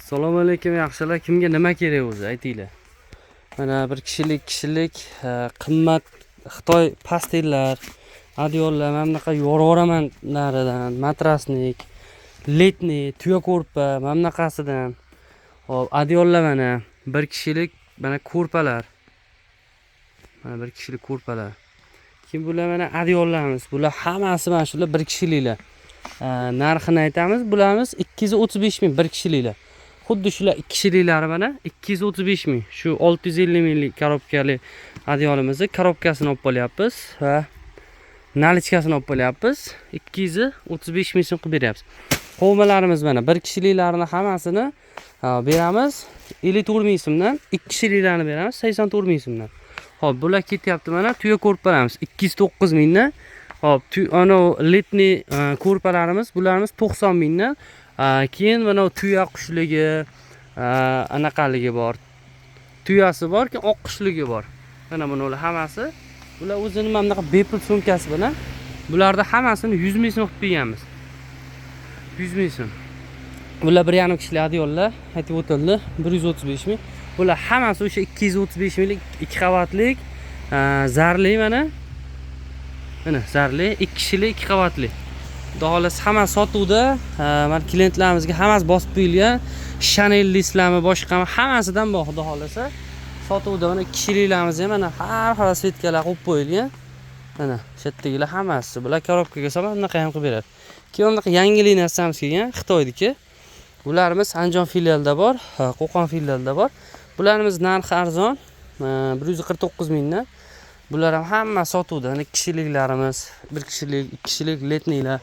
Assalomu alaykum, yaxshilar. Kimga nima kerak o'zi, aytinglar. Mana bir kishilik, kishilik, qimmat Xitoy постель lar, одеял lar, mana bunaqa yoraveraman naridan, матрасник, летний, tuya ko'rpa, mana bunaqasidan. Hop, одеял lar mana bir kishilik, mana ko'rpalar. Mana bir kishilik ko'rpalar. Keyin bular mana одеял larimiz. Bular hammasi mana shular bir kishiliklar. Narxini aytamiz. Bularimiz 235 ming bir kishiliklar. Xuddi shular ikki kishiliklari mana 235 ming. Shu 650 minglik коробка li одеял imizni коробка sini olib qolyapmiz va наличка sini olib qolyapmiz. 235 ming so'm qilib beryapmiz. Qovmalarimiz mana bir kishiliklarini hammasini beramiz 54 ming so'mdan, ikki kishiliklarni beramiz 84 ming so'mdan. Xo'p, bular ketyapti, mana tuya ko'rpalarimiz 209 mingdan. Xo'p, anavi летний ko'rpalarimiz, bularimiz 90 mingdan. Keyin mana tuya qushligi, anaqaligi bor. Tuyasi bor, keyin oq qushligi bor. Mana bular hammasi. Bular o'zini mana bunaqa bepul sumkasi bilan bularda hammasini 100 ming so'm qilib berganmiz. 100 ming so'm. Bular 1,5 kishilik одеял lar aytib o'tildi, 135 ming. Bular hammasi o'sha 235 minglik ikki qavatlik, zarli mana. Mana zarli, ikki kishilik, ikki qavatli. Xudo xohlasa, hammasi sotuvda. Mana klientlarimizga hammasi bosib qo'yilgan. Chanel listlarmi, boshqami, hammasidan bor, xudo xohlasa. Sotuvda mana ikki kishiliklarimiz ham mana har xil расцветка lar qo'yib qo'yilgan. Mana shu yerdagilar hammasi. Bular коробка ga solib bunaqa ham qilib beradi. Keyin bunaqa yangilik narsamiz kelgan, Xitoyniki. Bularimiz Andijon filialida bor, Qo'qon filialida bor. Bularimiz narxi arzon, 149 mingdan. Bular ham hamma sotuvda. Mana kishiliklarimiz, bir kishilik, ikki kishilik летний lar,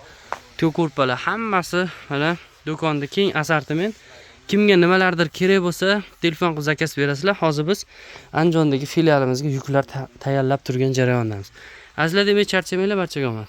ko'rpalar hammasi mana do'konda keng assortiment. Kimga nimalardir kerak bo'lsa, telefon qilib заказ berasizlar. Hozir biz Andijondagi filialimizga yuklar tayyorlab turgan jarayondamiz. Azizlar, demak, charchamanglar, barchaga omad.